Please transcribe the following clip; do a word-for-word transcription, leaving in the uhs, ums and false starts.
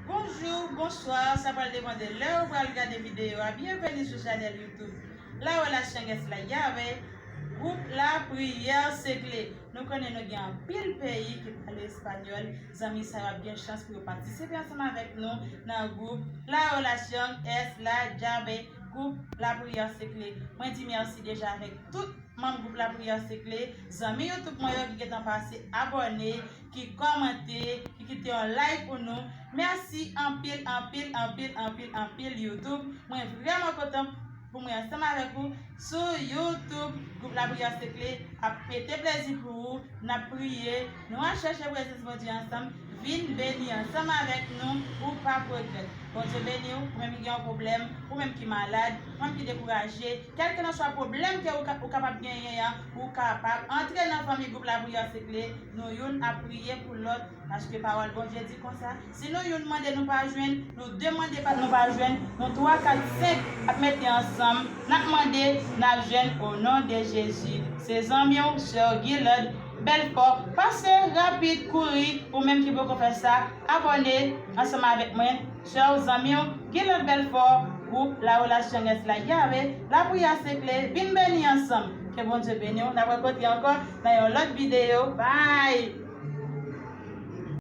Bonjou, bonswa, sa pral depann de lè ou pral gade videyo a. Byenveni sou chanèl YouTube La Relation Guest La Llave, gwoup Lapriyè Sekle. Nou konnen nou gen anpil peyi ki pale espanyòl. Zanmi sa yo ap gen chans pou yo patisipe ansanm avèk nou nan gwoup La Relation Guest La Llave, gwoup Lapriyè Sekle. Mwen di mèsi deja avèk tout manm gwoup Lapriyè Sekle, zanmi YouTube mwen yo ki gentan pase abòne, ki kòmante, ki kite yon like pou nou. Mèsi anpil, anpil, anpil, anpil, anpil YouTube. Mwen vrèman kontan pou mwen ansanm avèk ou sou YouTube. Gwoup Lapriyè Sekle ap mete plezi pou ou. N ap priye, nou ap chèche prezans Bondye ansanm. Vin beni ansanm avèk nou, ou p ap regrèt. Bondye beni w, ou menm ki gen yon pwoblèm, ou menm ki malad, ou menm ki dekouraje, kèlkelanswa pwoblèm ke ou ka- ou kapab genyen an, ou kapab antre nan fanmi gwoup Lapriyè Sekle. Nou youn ap priye pou lòt, paske pawòl Bondye di konsa, si nou youn mande nou pa jwenn, nou de mande pa nou pa jwenn, nou twa, kat, senk ap mete ansanm, n ap mande, n ap jwenn, o non de Jezi. Se zanmi w, sè Guilord Belfort. Pase rapid, kouri, ou menm ki poko fè sa, abòne ansanm avèk mwen, sè w, zanmi w, Guilord Belfort, gwoup La Relation Guest La Llave, Lapriyè Sekle, vin beni ansanm. Ke Bondye beni w, n ap rankontre ankò nan yon lòt videyo. Bye!